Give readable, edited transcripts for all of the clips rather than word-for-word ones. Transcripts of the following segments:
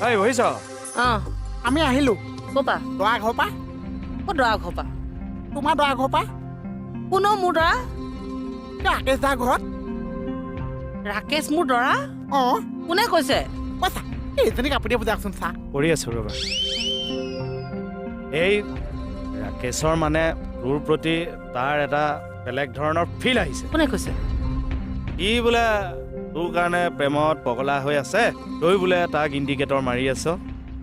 এই বহিছ। অঁ। আমি আহিলো। ক'পা? দৰা ঘৰৰ পৰা। ক'ত দৰা ঘৰৰ পৰা? তোমাৰ দৰা ঘৰৰ পৰা। কোন অ' মোৰ দৰা? ৰাকেশ দাৰ ঘৰত। ৰাকেশ মোৰ দৰা? অঁ। কোনে কৈছে? কৈছা এইজনীক আপুনি বুজাওকচোন চা। কৰি আছো ৰ'বা। এই ৰাকেশৰ মানে তোৰ প্ৰতি তাৰ এটা বেলেগ ধৰণৰ ফিল আহিছে। কোনে কৈছে? ই বোলে তোৰ কাৰণে প্ৰেমত পগলা হৈ আছে, তই বোলে তাক ইণ্ডিকেটৰ মাৰি আছ।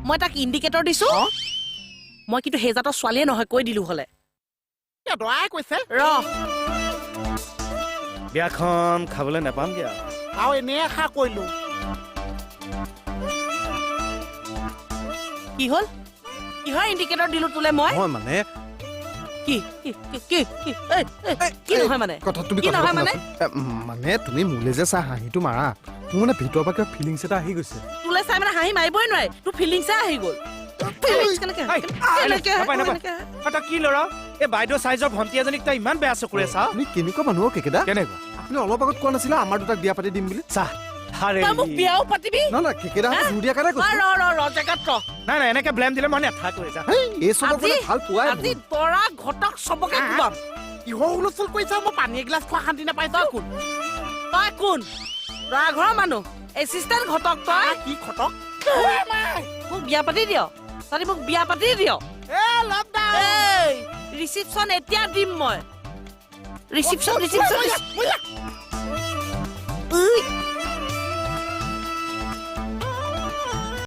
মই তাক ইণ্ডিকেটৰ দিছো? মই কিন্তু সেই জাতৰ ছোৱালীয়ে নহয়, কৈ দিলো হ'লে। দৰাই কৈছে। ৰ, বিয়াখন খাবলৈ নাপামগে আৰু। আৰু এনেই আশা কৰিলো। কি হ'ল? কিহৰ ইণ্ডিকেটৰ দিলো তোলে মই? নহয় মানে কি কি কি কি কি নহয় মানে? কথা তুমি কি নহয় মানে? মানে তুমি মোলে যে চাই হাঁহিটো মাৰা, মোৰ মানে ভিতৰৰ পৰা কিবা ফিলিংছ এটা আহি গৈছে। তোলে চাই মানে হাঁহি মাৰিবই নোৱাৰে, তোৰ ফিলিংছে আহি গ'ল। তই কি ল'ৰা? এই বাইদেউ চাইজৰ ভণ্টি এজনীক তই ইমান বেয়া চকুৰে চা। তুমি কেনেকুৱা মানুহ কেকেদা? কেনেকুৱা? আপুনি অলপ আগত কোৱা নাছিলা আমাৰ দুটাক বিয়া পাতি দিম বুলি? চা, তই মোক বিয়াও পাতিবি? না না কেকেদা জোৰ দিয়াৰ কাৰণে কৈছো। ৰ ৰ ৰ জেগাত ৰ। নাই নাই এনেকে ব্লেম দিলে মই নাথাকোৱে যা। এই চবক মানে ভাল পোৱাই। আজি তৰা ঘটক চবকে কোবাম। কিহৰ হুলস্থুল কৰিছা? মই পানী এগিলাচ খোৱা শান্তি নাপাইছো। তই কোন? তই কোন? দৰা ঘৰৰ মানুহ, এছিষ্টেণ্ট ঘটক তই। কি ঘটক? মোক বিয়া পাতি দিয়, তহঁতি মোক বিয়া পাতি দিয়। এই ৰিচিপশ্যন এতিয়া দিম মই। Reception reception.